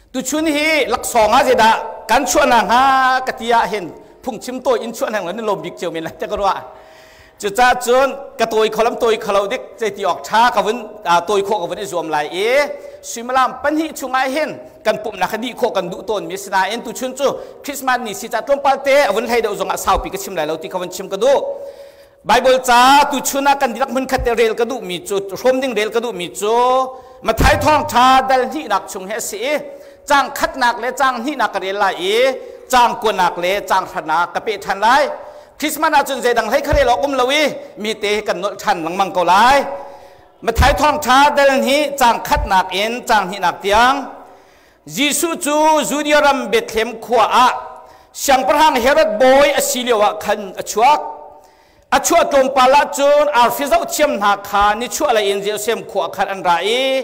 Tuchun hi laksawng ah zeidah kan chuahnak hnga ka ti ah hin phungchim tawi in chuah hna nan lawm bik cio men lai te ka ruah. Cucaah cun ka tawi kho lam tawi kho lo dik zeiti awk ṭha ka vun tawi khawh ka vun i zuam lai i suimilam pahnih chungah hin kan pumhnak kha dih khawh kan duh tawnmi sinain tuchun cu Christmas ni si ca tlawmpal te a vun hlei deuh zongah saupi ka chim lai lo ti kha vun chim ka duh. Bible ca tuchun ah kan dihlak hmunkhat te rel ka duhmi cu hrawm ding rel ka duhmi cu Matthai thawngṭha dal hnihnak chung hi a si i caang khatnak le caang hnihnak ka rel lai i caang kuanak le caang hranak ka peh ṭhan lai. Christmas ahcun zeidang hlei kha rel awk um lo i mi te kan nolh ṭhan lengmang ko lai. Matthai thawngṭha dal hnih caang khatnak in caang hnihnak tiang Jesuh cu Judea ram Bethlehem khua ah siangpahrang Herod bawi a si lioah khan a chuak. A chuah tlawmpal ah cun arfi zohthiam hna kha nichuahlei in Jerusalem khua khan an ra i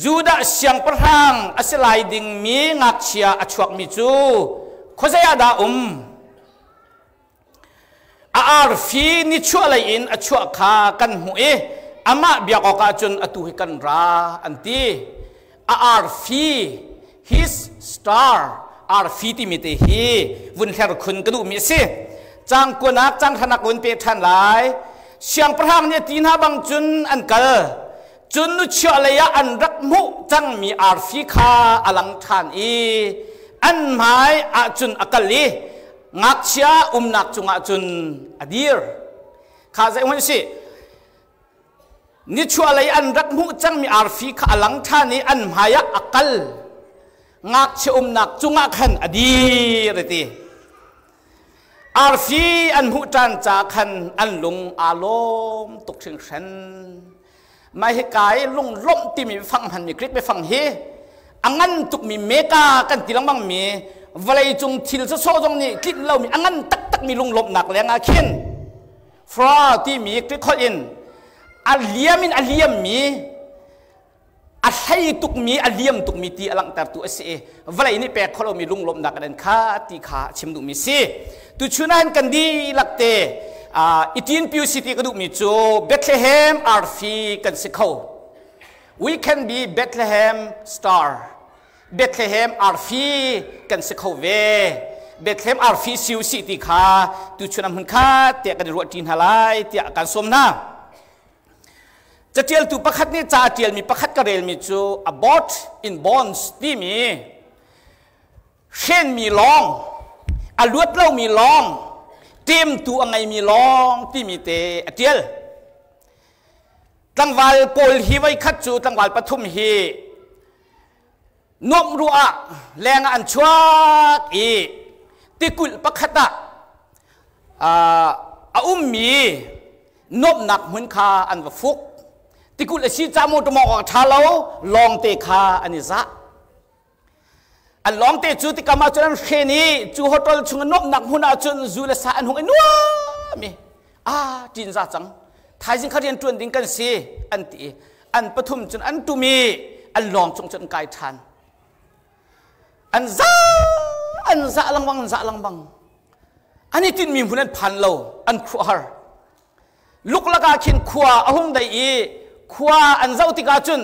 Judah siangpahrang a si lai dingmi ngakchia a chuakmi cu khuazei ah dah um? A arfi nichuahlei in a chuah kha kan hmuh i amah biak awkah cun atu hi kan ra, an ti. A arfi, his star, arfi timi te hi vun hler khun ka duhmi a si. Cang kuanak, cang hranak vun pe ṭhan lai. Siangpahrang nih a ti hna bang cun an kal. Cun nuchiah lei ah an rak hmuh cangmi arfi kha a lang ṭhan i an hmai ah cun a kal i ngakchia umnak cungah cun a dir. Kha zei hmanh si, nichuahlei an rak hmuh cangmi arfi kha a lang ṭhan i an hmai ah a kal. Ngakchia umnak cungah khan a dir a ti. Arfi an hmuh ṭan ca khan an lung aa lawm tuk hringhran. Mah hika i lunglawmh timi biafang hmanmi Greek biafang hi a ngan tukmi meka kan ti lengmang mi vawleicung thil sawsawh zong nih tlinh lomi a ngan taktakmi lunglawmhnak lengah khin fra timi Greek holh in a liam in a liammi a hlei tukmi a liam tukmi ti a langhtertu a si i vawlei nih pek kho lomi lunglawmhnak an kha ti kha a chim duhmi si. Tuchun ah hin kan dihlak te itin Pew City ka duhmi cu Bethlehem arfi kan si kho. We can be Bethlehem star. Bethlehem arfi kan si kho ve. Bethlehem arfi siu si ti kha tuchun ah hmun khat tiah kan i ruah ṭi hna lai tiah kan sawm hna. Catialtu pakhat nih ca a ṭialmi pakhat ka relmi cu a boat in bonds timi hrenmi lawng, a luat lomi lawng, ṭemtu a ngeimi lawng timi te a ṭial. Tlangval pawl hi voikhat cu tlangval pathum hi nuamh ruah ah leng ah an chuak i tikulh pakhat ah a ummi nuamhnak hmun kha an va fuk. Tikulh a si ca maw ṭumaw awk a ṭha lo, lawngte kha an i zah. An lawngte cu tikam ah cun an hren i cu hotel chung a nuamhnak hmun ah cun zu le sa an hung i nuam i a ṭin za cang. Thaizing kha rian ṭuan ding kan si an ti i an pathum cun an tum i an lawng cung cun an kai ṭhan. An za an za lengmang an za lengmang. An i tinhmi hmun an phan lo, an khuahar. Luklak ah khin khua a hung dei i khua an zoh tikah cun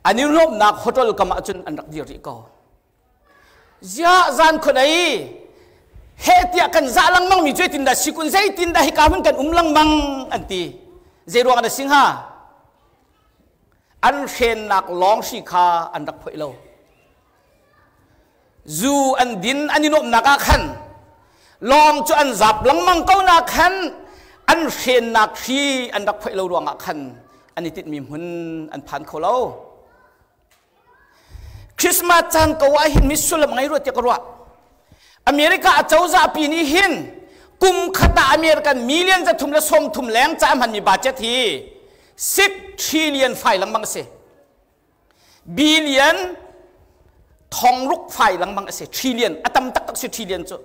an i lawmhnak hotel kam ah cun an rak dir rih ko. Ziah zan khon ei he tiah kan zah lengmang mi cu zeitindah si kun zeitindah hika hmun kan um lengmang an ti. Zei ruang dah si hnga? An hrennak lawng hri kha an rak phoih lo. Zu an din an i nuamhnak ah khan lawng cu an zap lengmang ko na khan an hrennak hri an rak phoih lo ruangah khan an i tinhmi hmun an phan kho lo. Christmas caan ko ah hin mi sullam ngei rua tiah ka ruah. America acozah pi nih hin kum khat ah American million zathum le sawm thum leng ca hmanmi budget hi 6 trillion fai lengmang a si. Billion thong ruk fai lengmang a si. Trillion a tam taktak si trillion cu.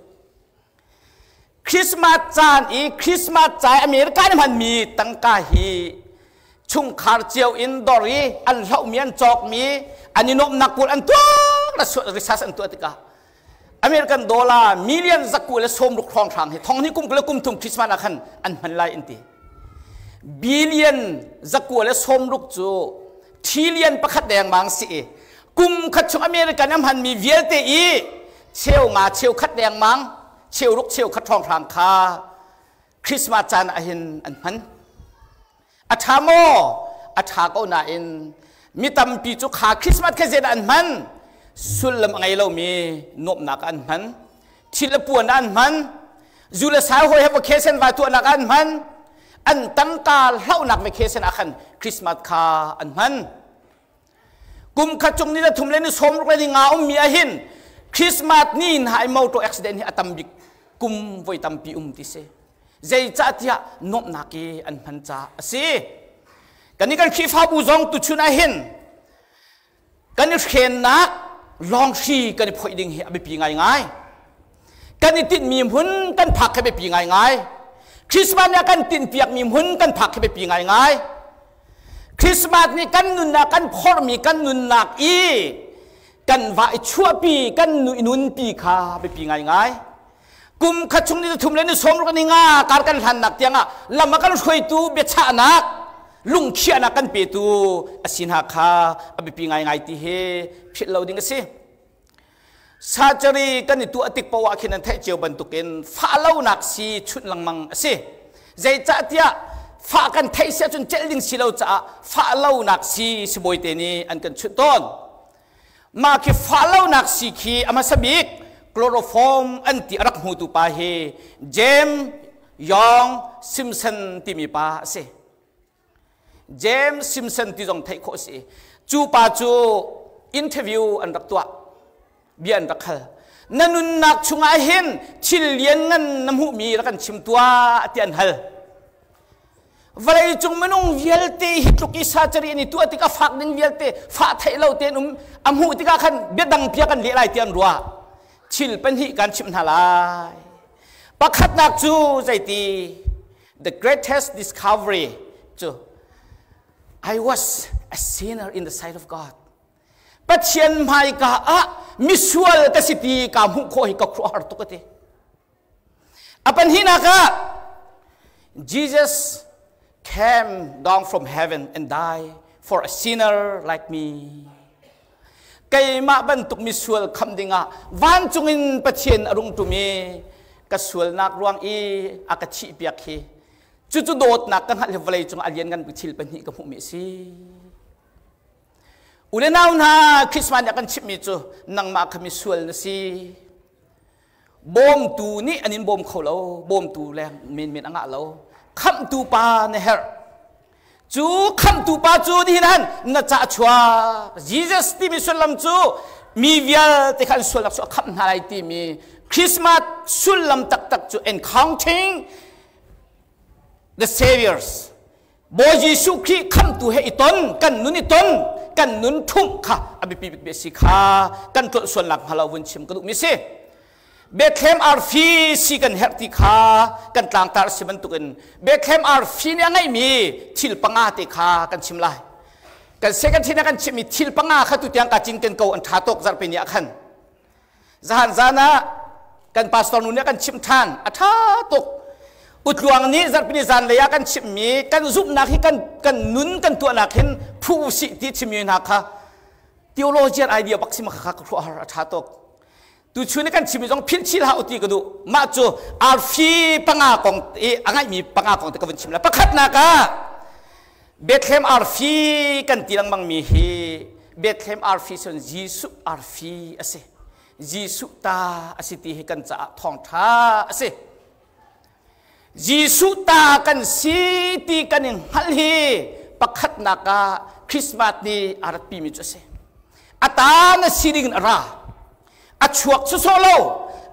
Christmas caan i Christmas ca i America nih hmanmi tangka hi chungkhar cio in dor i an hlohmi an cawkmi an i nuamhnak pawl an tuah research an tuah tikah American dollar million zaku le sawm ruk hrawng hrang hi thong hnih kum kul le kum thum Christmas ah khan an hman lai an ti. Billion zaku le sawm ruk cu trillion pakhat dengmang si i. Kum khat chung American am hanmi vialte i cheu nga cheu khat lengmang cheu ruk cheu khat hrawnghrang kha Christmas caan ah hin an hman. A ṭha maw? A ṭha ko nain mi tampi cu kha Christmas kha zeidah an hman? Sullam a ngei lomi nuamhnak ah an hman. Thil le puan ah an hman. Zu le sai hawi he vacation vai tuahnak ah an hman. An tangka hlauhnak vacation ah khan Christmas kha an hman. Kum khat chung ni le thum le ni sawm ruk le ni nga ummi ah hin Christmas ni hna i motor accident hi a tam bik kum voi tampi um ti si. Zeicahtiah nuamhnak i an hman caah a si. Kan i kan Khrihfabu zong tuchun ah hin kan i hrennak lawnghri kan i phoih ding hi a biapi ngaingai. Kan i tinhmi hmun kan phak hi biapi ngaingai. Christmas nih a kan tinhpiakmi hmun kan phak hi biapi ngaingai. Christmas nih kan nunnak kan phorhmi kan nunnak i kan va i chuahpi kan nunpi kha biapi ngaingai. Kum khat chung ni thum le ni sawm ruk ni nga kar kan hlannak tiangah lam a kan hruaitu biachahnak lungkhiahnak kan petu a si hna kha a biapi ngaingai ti hi philh lo ding a si. Surgery kan i tuah tik poah ah khin an theih cio bantukin fah lonak si chunh lengmang a si. Zeicahtiah fah kan theih si ahcun celh ding si lo caah fah lonak si sibawi te nih an kan chunh tawn. Mah khi fah lonak si khi a hmasa bik chloroform an ti a rak hmutu pa hi James Young Simpson timi pa a si. James Simpson ti zong theih khawh a si. Cu pa cu interview an rak tuah. Bia an rak hal. Na nunnak chungah hin thil lianngan na hmuhmi rak kan chim tuah ti an hal. Vawlei cung minung vialte hi tluk i surgery an i tuah tikah fak ding vialte fah theih lo tein um a hmuh tikah khan biadang pia kan leh lai ti an ruah. Thil pahnih kan chimh hna lai. Pakhatnak cu zeiti the greatest discovery cu I was a sinner in the sight of God. Pathian hmaika ah misual ka si ti ka hmuh khawh hi ka khuaruahhar tuk ati. A pahnihnak ah Jesus came down from heaven and died for a sinner like me. Keimah bantuk misual kham dingah vancung in Pathian a rung ṭum i ka sualnak ruang i a ka thihpiak hi cucu dawtnak ka hngalh hi vawlei cung a lianngan bik thil pahnih ka hmuhmi a si. U le nau hna Christmas nih a kan chimhmi cu nangmah kha misual na si. Bawmtu nih an in bawm kho lo, bawmtu le menmen a ngah lo. Khamhtu pa na herh. Cu khamhtu pa cu nihin han na ca chuak. Jesus timi sullam cu mi vialte kha an sualnak cu a khamh hna lai timi Christmas sullam taktak cu encountering the saviors Bawi Jesuh Khrih khamhtu he i ton kan nun i ton kan nun ṭhumh kha a biapi bik si kha kan tlolh sualnak hnga lo vun chim ka duhmi si. Bethlehem arfi si kan herh ti kha kan tlangtar si bantukin Bethlehem arfi nih a ngeihmi thil panga te kha kan chim lai. Kan second thil kan chimmi thil panga kha tutiang ka cinken ko an ṭha tuk zarhpi ni ah khan. Zahan zan ah kan pastor nu nih a kan chimh ṭhan a ṭha tuk utluang nih zarhpini zan lei ah kan chimhmi kan zumhnak hi kan kan nun kan tuahnak hin phu usih ti chimmi hna kha theologian idea bak si ma kha ka khuahar a ṭha tuk tuchun kan chimmi zong philh chih hlah u ti ka duh mah cu arfi panga kong i a ngaihmi panga kong te ka vun chim la pakhatnak ah Bethlehem arfi kan ti lengmang mi hi Bethlehem arfi cun Jesuh arfi a si. Jesuh ta a si ti hi kan caah thawngṭha a si. Jesuh ta kan si ti kan i hngalh hi pakhatnak ah Christmas ni a ratpi mi cu a si. A ta na si ding in a ra. A chuak sawsawh lo.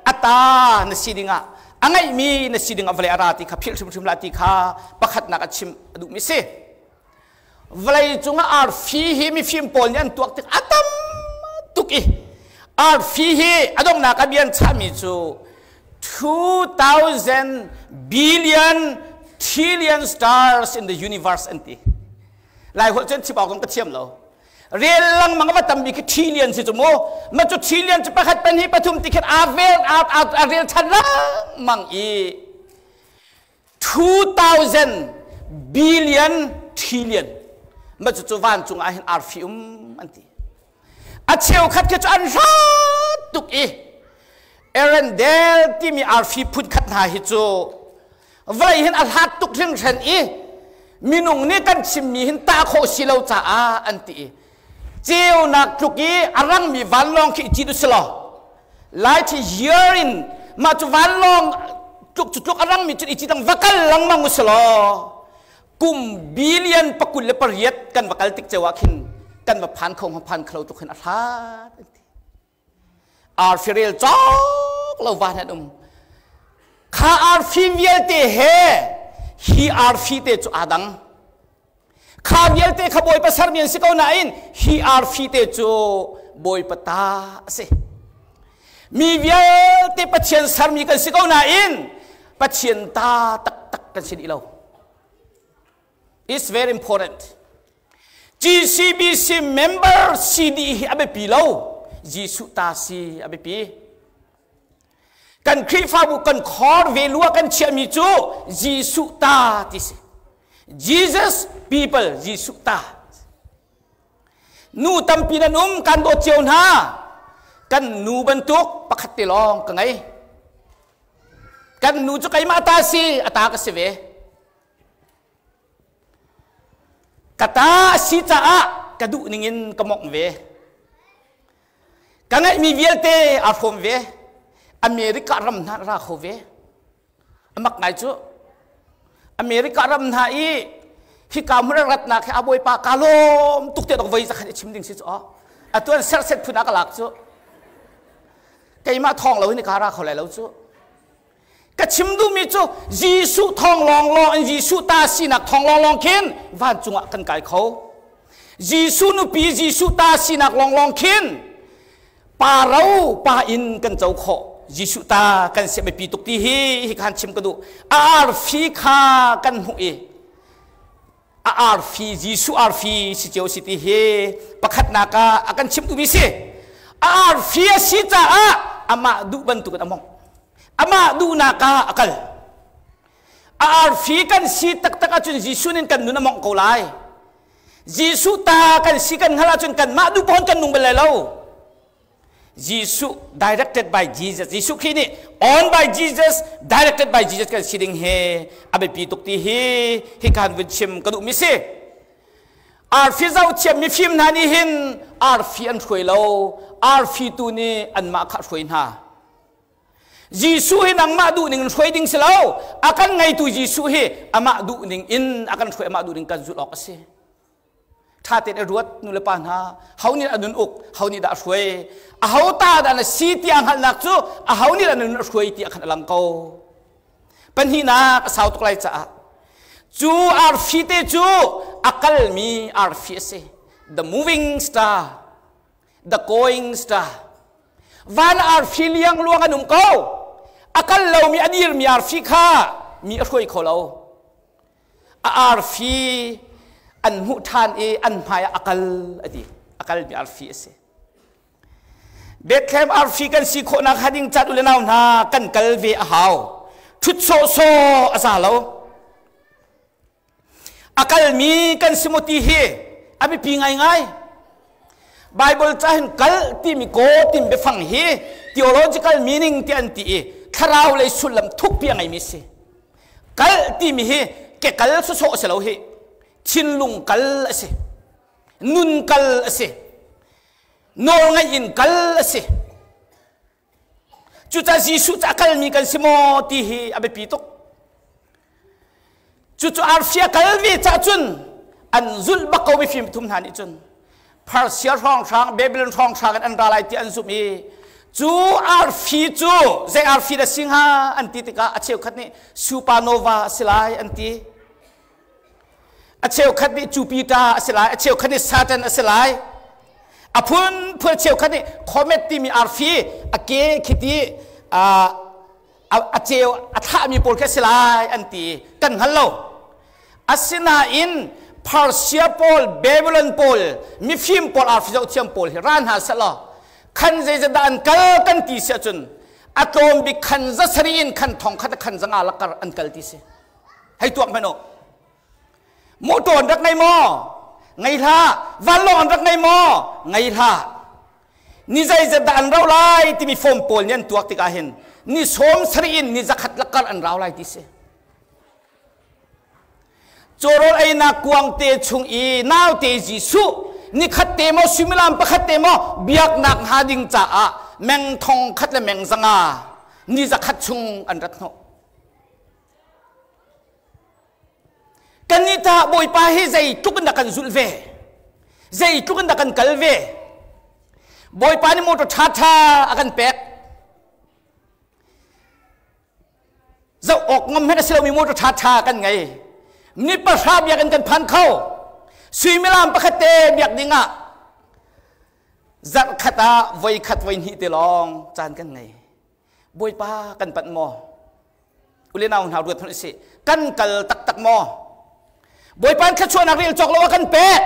A ta na si dingah a ngeihmi na si dingah vawlei a ra ti kha philh hrimhrim hlah ti kha pakhatnak a chim a duhmi si. Vawlei cungah arfi hi mifim pawl nih an tuak tik a tam tuk i arfi hi a donghnak ah bia an chahmi cu 2000 billion trillion stars in the universe an ti. Lai holh cun chim awk zong ka thiam lo. Rel lengmang va tam bik khi trillion si cu mu. Ma cu trillion cu pakhat pahnih pathum ti khin a vel a rel than lengmang i 2000 billion trillion ma cu cu vancung ah hin arfi um an ti. A cheukhat khi cu an hrat tuk i Arendelle timi arfi phun khat hna hi cu vawlei hin a hlat tuk hringhran i minung nih kan chimmi hin tah khawh si lo caah an ti i ceunak tluk i a rangmi vanlawng khi i cit u si law light year in mah cu vanlawng tluk cu tluk a rangmi cun i cit va kal lengmang u si law kum billion 28 kan va kal tik ceu ah khin kan va phan kho phan kho tluk hin a hlat an ti. Arfi rel cawk lo van an um. Kha arfi vialte he hi arfi te cu aa dang. Kha vialte kha Bawipa sermi an si ko nain hi arfi te cu Bawipa ta a si. Mi vialte Pathian sermi kan si ko nain Pathian ta taktak kan si dih lo. It's very important. GCBC member si dih hi a biapi lo. Jesuh ta si a biapi. Kan Khrihfabu kan khor ve lua kan chiahmi cu Jesuh ta ti si. Jesus people Jesuh ta. Nu tampi nan um kan dawt cio hna. Kan nu bantuk pakhat te lawng ka ngei. Kan nu cu keimah ta si, a ta ka si ve. Ka ta a si caah ka duh ningin ka mawngh ve. Ka ngeihmi vialte aa hrawm ve. America ram hna ra kho ve. A mak ngai cu. America ram hna i hika hmun a ratnak hi a bawipa ka lawm tuk te dok voi zakhat i chim ding si cu aw. Atu an serset phun ah ka lak cu. Keimah thawng lo hin ka ra kho lai lo cu. Ka chim duhmi cu Jesuh thawng lawnglawng in Jesuh ta sinak thawng lawnglawng khin vancung ah kan kai kho. Jesuh nupi Jesuh ta sinak lawnglawng khin pa ro pa in kan co khawh. Jesuh ta kan si biapi tuk ti hi hi khan chim ka duh. A arfi kha kan hmuh i a arfi Jesuh arfi si cio si ti hi pakhatnak ah a kan chimh duhmi si. A arfi a si caah amah duh bantukin a mawngh. Amah duhnak ah a kal. A arfi kan si taktak ahcun Jesuh nih kan nun a mawngh ko lai. Jesuh ta kan si kan hngalh ahcun kanmah duh pawn kan nung bal lai lo. Jesuh directed by Jesus. Jesuh Khrih nih on by Jesus, directed by Jesus kan si ding hi a biapi tuk ti hi hi kan vun chim ka duhmi si. Arfi zoh thiam mifim hna nih hin arfi an hruai lo, arfi tu nih anmah kha hruai hna. Jesuh hi nangmah duh ning in hruai ding si lo, a kan ngeitu Jesuh hi amah duh ning in a kan hruai, amah duh ning kan zulh awk a si. Ṭha tein i ruat nu le pa hna, ho nih a nun uk, ho nih dah a hruai, aho ta dah na si ti a hngalhnak cu aho nih dah na nun a hruai ti a khan a lang ko. Pahnihnak a sau tuk lai caah cu arfi te cu a kalmi arfi a si. The moving star, the going star. Van arfi liang luang an um ko. A kal lomi a dirmi arfi kha mi a hruai kho lo. A arfi an hmuh ṭhan i an hmai ah a kal a ti. A kalmi arfi a si. Bethlehem arfi kan si khawhnak hnga ding cat u le nau hna kan kal ve a hau. Ṭhut sawhsawh a za lo. A kalmi kan si maw ti hi a biapi ngaingai. Bible ca hin kal timi kaw tim biafang hi theological meaning ti an ti i thlarau lei sullam thukpi a ngeimi si. Kal timi hi ke kal sawsawh a si lo hi. Thinlung kal a si. Nun kal a si. Nawlngaih in kal a si. Cucaah Jesuh cu a kalmi kan si maw ti hi a biapi tuk. Cucu arfi a kal ve cah cun an zulh bak ko mifim thum hna nih cun Persia hrawnghrang Babylon hrawnghrang in an ra lai ti an zumh i cu arfi cu zei arfi dah si hnga an ti tikah a cheukhat nih supernova a si lai an ti. A cheukhat nih Jupiter a si lai, a cheukhat nih Saturn a si lai. A phunphun cheukhat nih comet timi arfi a ke khiti a ceu a thlahmi pawl khi a si lai an ti kan hngal lo. Asinain Persia pawl, Babylon pawl, mifim pawl, arfi zohthiam pawl hi ra hna sehlaw khan zeizat dah an kal kan ti si ahcun a tlawm bik khan za sarih in khan thong khat khan zanga lakar an kal ti si. Hei tuak hmanh u. Motor an rak ngei maw? Ngei hlah. Vanlawng an rak ngei maw? Ngei hlah. Ni zeizat dah an rau lai timi form pawl nih an tuak tikah hin ni 70 in ni 100 lakar an rau lai ti si. Cawrawl einak kuang te chung i naute Jesuh nikhat te maw suimilam pakhat te maw biaknak hnga ding caah meng thong khat le meng zanga ni zakhat chung an rat hnawh. Kannih tah Bawipa hi zeitluk in dah kan zulh ve? Zeitluk in dah kan kal ve? Bawipa nih motor ṭhaṭha a kan pek. Zoh awk ngam hmanh a si lomi motor ṭhaṭha kan ngei. Ni pahra biakinn kan phan kho. Suimilam pakhat te biak ding ah zarh khat ah voi khat voi hnih te lawng caan kan ngei. Bawipa kan panh maw? Ule nau hna ruat hmanh sih. Kan kal taktak maw? Bawipa thluachuahnak rel cawk lo a kan pek.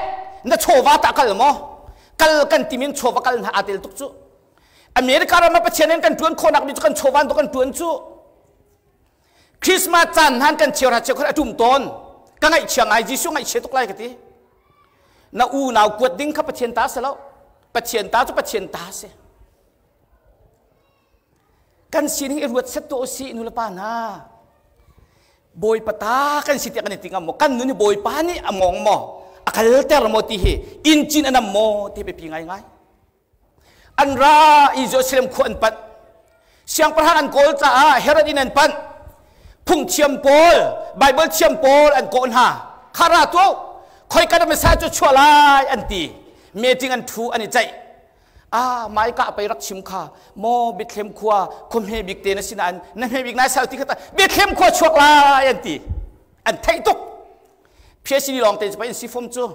Na chawva tah kal maw? Kal kan timin chawva kal hna aa tel tuk cu. America ram ah Pathian in kan tuan khawhnak mi cu kan chawva in kan tuan cu. Christmas caan hnan kan cheu ra cheu khat a tum tawn. Ka ngaihchia ngai Jesuh ngaihchia tuk lai ka ti. Na unau kuat ding kha Pathian ta si lo. Pathian ta cu Pathian ta si. Kan sining i ruat set tuah usih nulepa hna. Bawipa ta kan si tiah kan i ti ngam maw? Kan nun hi Bawipa nih a mawng maw? A kalter maw ti hi inn cin a nam maw ti biapi ngaingai. An ra i Jerusalem khua an panh. Siangpahrang an kawl caah Herod in an panh. Phungthiam pawl, Bible thiam pawl an kawh hna. Kha ra tuah, khoi ka Messiah cu chuah lai an ti. Meeting an thu an i ceih. Ah, mai ka pei rak chim kha maw Bethlehem khua khua hme bik te na si nain na hme bik nai sal ti kha ta Bethlehem khua chuak lai an ti. An theih tuk. PhD lawng te cu pei an si fom cu.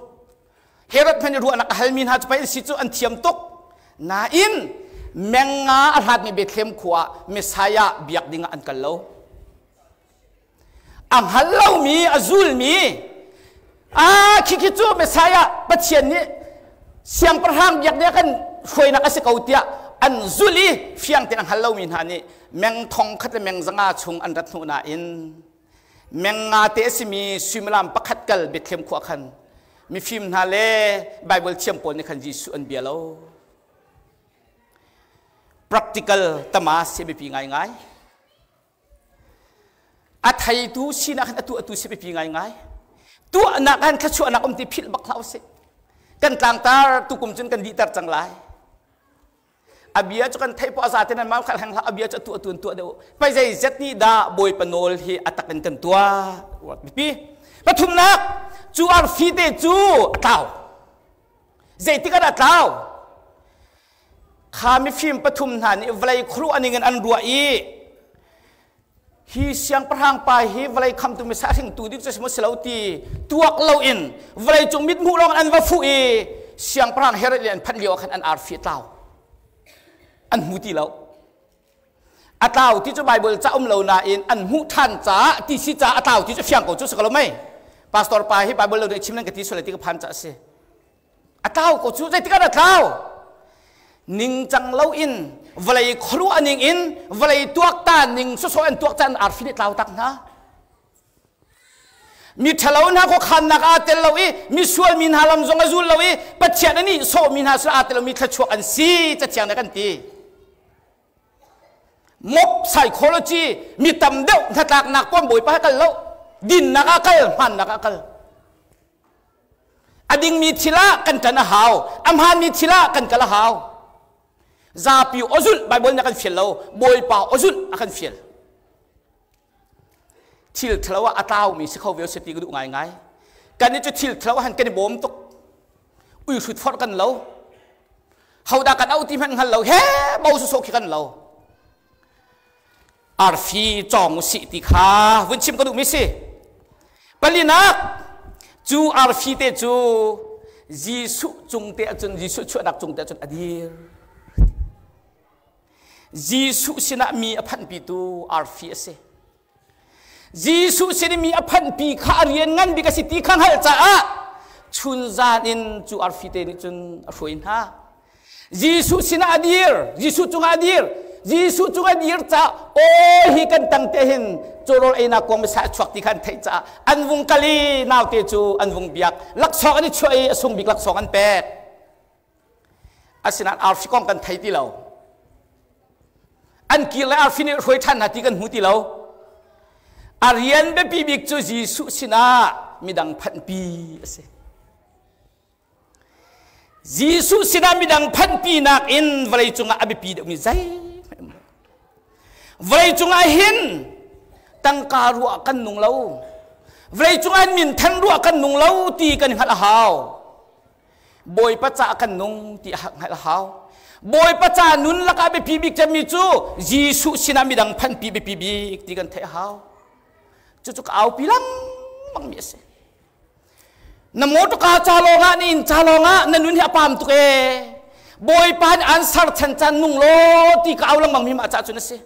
Herod hmanh i ruahnak a halmi hna cu pei an si cu an thiam tuk. Nain menga a hlatmi Bethlehem khua ah Messiah biak ding ah an kal lo. A hngal lomi a zulmi a khikhi cu Messiah Pathian nih siangpahrang biak ding kan hruainak a si ko tiah an zul i fiang tein a hngal lomi hna nih meng thong khat le meng zanga chung an rat hnu nain meng nga te a simi suimilam pakhat kal Bethlehem khua khan mifim hna le Bible thiam pawl nih khan Jesuh an bia lo. Practical tama si biapi ngaingai. A theitu sinak hin a tuahtu si biapi ngaingai. Tuahnak han thluachuahnak um ti philh bak hlah usih. Kan tlangtar tukum cun kan dihter cang lai. A bia cu kan theih poah za te nan mau khal heng hlah a bia cu a tuah tu tuah deuh. Pai zei zet nih dah Bawipa nawl hi a tak in kan tuah. Biapi. Pathumnak cu arfi te cu a tlau. Zeitik ah dah tlau? Kha mifim pathum hna nih vawlei khuaruah ning in an ruah i hi siangpahrang pa hi vawlei khamtu misa hringtu ding cu si maw si lo ti tuak loin vawlei cung mithmuh lawng an va fuh i siangpahrang Herod le an phanh lio ah khan an arfi a tlau. An hmu ti lo. A tlau ti cu Bible ca um lo nain an hmuh ṭhan caah ti si caah a tlau ti cu fiang ko cu si ko lo mei. Pastor pa hi Bible lo nih chim nan ka ti sual ti ka phan caah a si. A tlau ko cu zeitik ah dah tlau? Ningcang loin vawlei khuaruah ning in vawlei tuaktan ning sawsawh an tuak caan arfi nih tlau tak hna. Mi ṭhalo hna khuakhannak aa tel lo i misual mi hna lam zong a zul lo i Pathian a nih sawhmi hna sul aa tel lomi thluachuak an si cathiang nih kan ti. Mob psychology mi tam deuh hnatlaknak pawm bawipa kal lo dinnak ah kal hmannak ah kal. A dingmi thil ah kan ṭan a hau. A hmaanmi thil ah kan kal a hau. Zapi awzulh Baibal nih a kan fial lo. Bawipa awzulh a kan fial. Thil ṭhalo ah a tlaumi si kho ve si ti ka duh ngaingai. Kan nih cu thil ṭhalo ah han kan i bawm tuk. Ui hrut forh kan lo. Hodah kan auh ti hmanh hngal lo. He bo sawsawh khi kan lo. Arfi cawng usih ti kha vun chim ka duhmi si. Palinak cu arfi te cu Jesuh cung te ahcun Jesuh chuahnak cung te ahcun a dir. Jesuh sinah mi a phanhpitu arfi a si. Jesuh sin i mi a phanhpi kha a rian ngan bik a si ti kha hngalh caah chunzan in cu arfi te nih cun a hruai hna. Jesuh sinah a dir, Jesuh cungah a dir, Jesuh cungah a dir caah aw hi kan tang te hin cawrawl einak kong misa a chuak ti kha an theih caah an vung kal i naute cu an vung biak. Laksawng an i chuah i a sung bik laksawng an pek. Asinain arfi kong kan thei ti lo. An kir le arfi nih hruai ṭhan hna ti kan hmu ti lo. A rian biapi bik cu Jesuh sinah midang phanhpi a si. Jesuh sinah midang phanhpi nakin vawlei cungah a biapi deuhmi zeihmanh um lo. Vawlei cungah hin tangka ruah kan nung lo. Vawlei cungah hin minthan ruah kan nung lo ti kan hngalh a hau. Bawipa ca kan nung ti a hngalh a hau. Bawipa ca nun lakah biapi bik cemmi cu Jesuh sinah midang phanhpi biapi bik ti kan theih a hau. Cucu ka aupi lengmang mi a si. Na motorka ca lawngah na inn ca lawngah na nun hi a pam tuk ee. Bawipa nih an ser chan chan nung law ti ka au lengmang mi mah ca cun a si.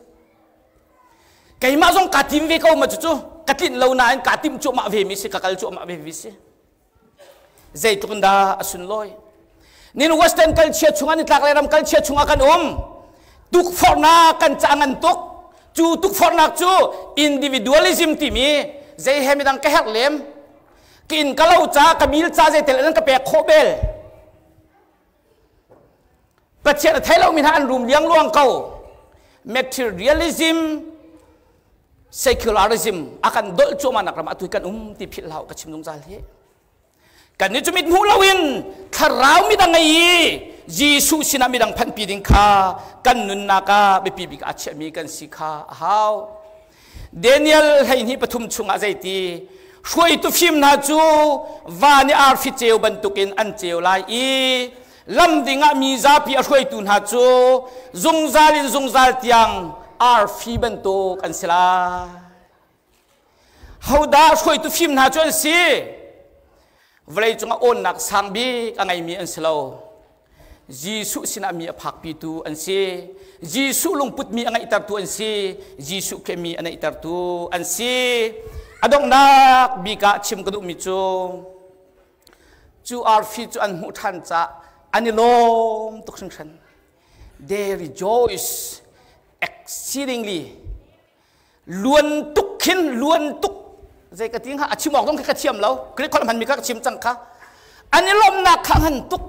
Keimah zong kaa tim ve ko ma cucu ka tlinh lo nain kaa timh cuahmah ve mi si ka kal cuahmah ve mi si. Zeitluk in dah a sunlawi. Nin Western culture chungah nitlak le ram culture chungah kan um. Tukforhnak kan ca ngan tuk. Cu tukforhnak cu individualism timi zei he midang ka herh lem. Ka inn ka lo ca ka bil ca zeitel an ka pek khawh bel. Pathian a thei lomi hna an rum liangluang ko. Materialism, secularism a kan dolh cuahmah nak ram ah tu kan um ti philh hlah ka chim zungzal hi. Kan nih cu mit hmuh loin thlarau midang ngei i Jesuh sinah midang phanpi ding kha kan nunnak ah biapi bik aa chiahmi kan si kha a hau. Daniel 13 chungah zeiti hruaitu fim hna cu van i arfi ceu bantukin an ceu lai i lam dingah mi zapi a hruaitu hna cu zungzal in zungzal tiang arfi bantuk an si lai. Hodah hruaitu fim hna cu an si? Vawlei cungah awnnak sang bik a ngeimi an si lo. Jesuh sinah mi a phakpitu an si. Jesuh lungput mi a ngeihtertu an si. Jesuh Khrih mi a neihtertu an si. A donghnak bik ah chim ka duhmi cu cu arfi cu an hmuh ṭhan caah an i lawm tuk hringhran. They rejoice exceedingly. Luan tuk khin luan tuk zei ka ti hnga a chim awk zong khi ka thiam lo Greek holh hmanmi kha ka chim cang kha an i lawmhnak kha ngan tuk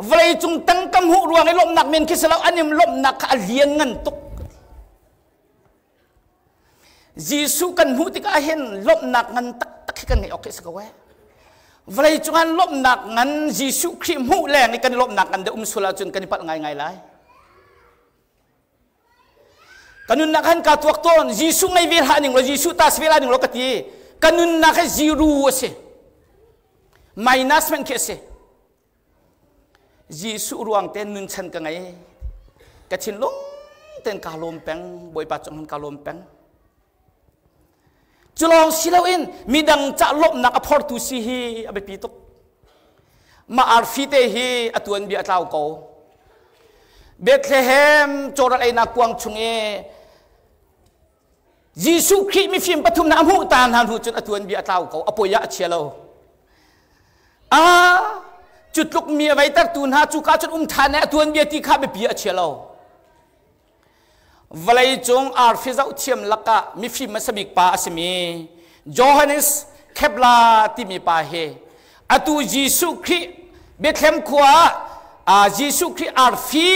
vawlei cung tangka hmuh ruang i lawmhnak men khi si lo an i lawmhnak kha a lian ngan tuk Jesuh kan hmuh tikah hin lawmhnak ngan taktak hi kan ngeih awk khi si ko eh vawlei cungah lawmhnak ngan Jesuh Khrih hmuh leng i kan lawmhnak ngan deuh um sual ahcun kan i palh ngaingai lai Ka nunnak han kaa tuak tawn. Jesuh ngei ve hlah ning law Jesuh ta si ve hlah ning law ka ti. Ka nunnak hi zero a si. Minus hmanh khi a si. Jesuh ruang ten nun chan ka ngei. Ka thinlung ten kaa lawm peng. Bawipa cung han kaa lawm peng. Cu lawng si loin midang cah lawmhnak a phortu si hi a biapi tuk. Mah arfi te hi a tuanbia a tlau ko. Bethlehem cawral einak kuang chung i Jesuh Khrih mifim pathum na a hmuh ta hna hnu cun a tuanbia a tlau ko. A poi ah a chia lo. Ah, cu tluk mi a veitertu hna cu ka cun um ṭhan i a tuanbia ti kha biapi a chia lo. Vawleicung arfi zohthiam lakah mifim hmasa bik pa a simi Johannes Kepler timi pa hi atu Jesuh Khrih Bethlehem khua ah Jesuh Khrih arfi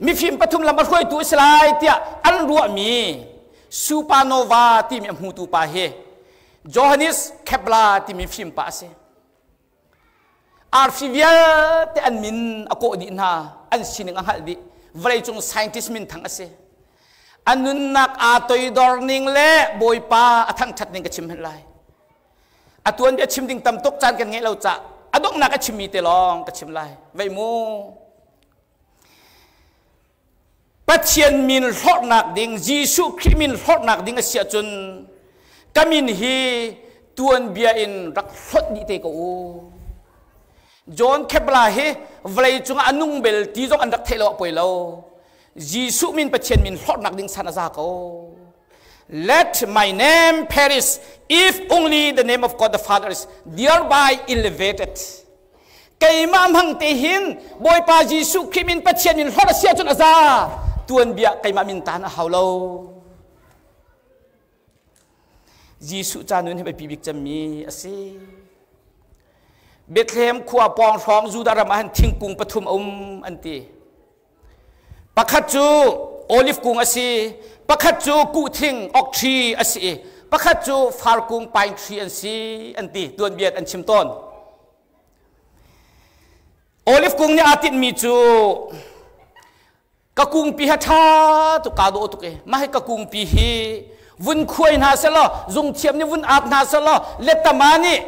mifim pathum lam a hruaitu a si lai tiah an ruahmi supernova timi a hmutu pa hi Johannes Kepler timi fim pa a si. Arfi vialte an min a kawh dih hna, an sining a hngalh dih. Vawleicung scientist minthang a si. A nunnak aa toidor ning le Bawipa a thangṭhat ning ka chim hmanh lai. A tuanbia chim ding tam tuk caan kan ngeih lo cah a donghnak a chimmi te lawng ka chim lai. Vei mu. Pathian min hlorhnak ding, Jesuh Khrih min hlorhnak ding a si ahcun ka min hi tuanbia in rak hlonh dih te ko u. John Kepler hi vawlei cungah a nung bel ti zong an rak theih lo ah poi lo. Jesuh min Pathian min hlorhnak ding san a za ko. Let my name perish if only the name of God the Father is thereby elevated. Keimah hmang te hin Bawipa Jesuh Khrih min Pathian min hlorh a si ahcun a za. Tuanbia keimah min tan a hau lo. Jesuh ca nun hi biapi bik cemmi a si. Bethlehem khua pawng hrawng Judah ram ah hin thingkung pathum a um an ti. Pakhat cu olive kung a si, pakhat cu kuhthing oak tree a si i pakhat cu far kung pine tree an si an ti tuanbia an chim tawn. Olive kung nih aa tinhmi cu ka kungpi ha ṭha tuk kaa dawh tuk i mah hi ka kungpi hi vun khuai hna selaw zungthiam nih vun ap hna selaw lettama nih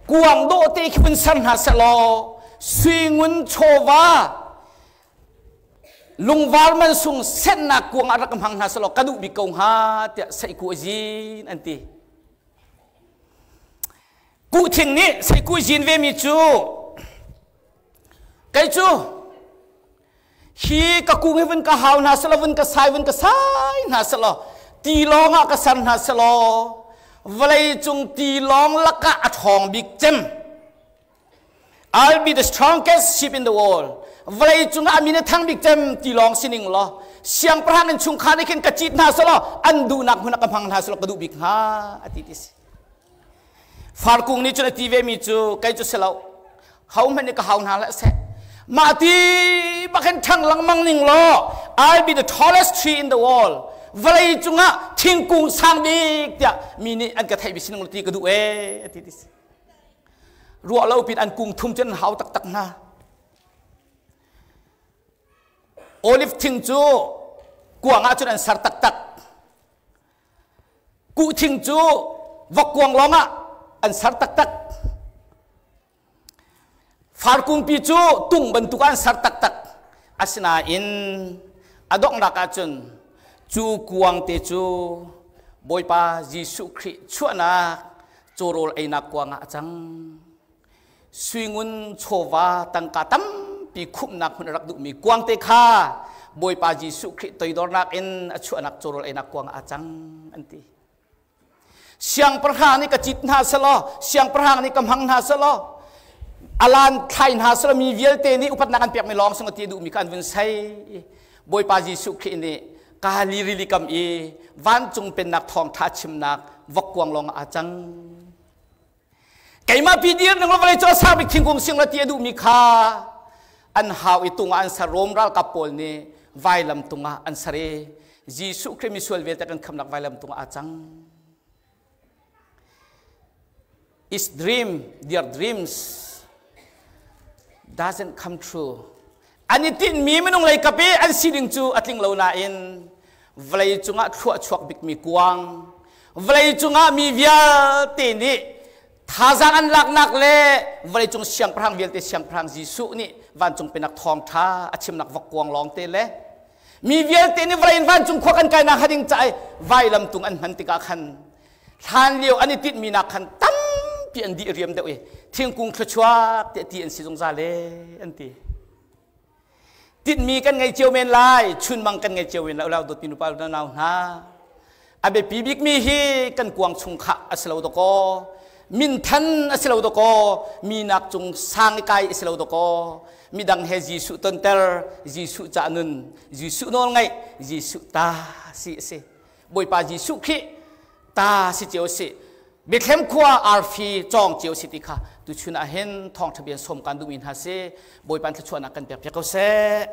kuang dawh te khi vun ser hna selaw suingun chawva lungvar man sung sennak kuang ah rak hmang hna selaw ka duh bik ko hnga tiah seiku a zin an ti. Kuhthing nih seiku zin ve mi cu kei cu hi ka kung hi vun ka hau hna selaw vun ka sai vun ka sai hna selaw tilawng ah ka ser hna selaw vawlei cung tilawng lakah a ṭhawng bik cem. I'll be the strongest ship in the world. Vawlei cungah a min a thang bik cem tilawng sining law siangpahrang in chungkhar nih khin ka cit hna selaw an duhnak hmun ah ka hmang hna selaw ka duh bik hnga a ti ti si. Farkung nih cun a ti ve mi cu kei cu si lo. Ho hmanh nih ka hau hna hlah seh. Mah ti bak hin ṭhang lengmang ning law I'll be the tallest tree in the world. Vawlei cungah thingkung sang bik tiah mi nih an ka theih mi sining ti ka duh ee a ti ti si. Ruah lo pin an kung thum cun an hau taktak hna. Olive thing cu kuang ah cun an ser taktak. Kuhthing cu vokkuang lawngah an ser taktak. Farkungpi cu tung bantuk ah an ser taktak. Asinain a donghnak ahcun cu kuang te cu Bawipa Jesuh Khrih chuahnak cawrawl einak kuang ah a cang. Suingun chawva tangka tampi khumhnak hmun a rak duhmi kuang te kha Bawipa Jesuh Khrih toidornak in a chuahnak cawrawl einak kuang ah a cang an ti. Siangpahrang nih ka cit hna selaw, siangpahrang nih ka hmang hna selaw, alan thlai hna selaw mi vialte nih upatnak an pekmi lawng sing ti duhmi kha an vun sei. Bawipa Jesuh Khrih nih Kali rili kam i vancung pennak thawngṭha chimnak vokkuang lawng ah a cang. Keimah pi dir ning vawlei cu a sang bik thingkung sing la ti a duhmi kha an hau i tung ah an ser. Rom ralkap pawl nih vailam tung ah an ser i Jesuh Khrih misual vialte kan khamnak vailam tung ah a cang. Is dream, their dreams doesn't come true. An i tinhmi minung lei kap i an sining cu a tling lo nain vawlei cungah thluah chuak bikmi kuang, vawlei cungah mi vialte nih thazaang an laknak le vawleicung siangpahrang vialte siangpahrang Jesuh nih vancung pennak thawngṭha a chimnak vokkuang lawngte le mi vialte nih vawlei in vancung khua kan kainak hnga ding ca i vailam tung an hman tikah khan hlan lio an i tinhmi nak khan tampi an dih riam deuh i thingkung thluachuak tiah ti an si zungzal e an ti. Tinhmi kan ngei cio men lai, chunmang kan ngei cio men lai, ulau dawtmi nupa nau hna. A biapi bikmi hi kan kuang chung kha a si lo dakaw, minthan a si lo dakaw, minak cung sang i kai a si lo dakaw, midang he Jesuh tonter, Jesuh cah nun, Jesuh nawl ngaih, Jesuh ta si a si. Bawipa Jesuh Khrih ta si cio si. Bethlehem khua arfi cawng cio si ti kha tuchun ah hin thawngṭha bia sawm kan duhmi hna si. Bawipa thluachuahnak kan pek piak ko seh.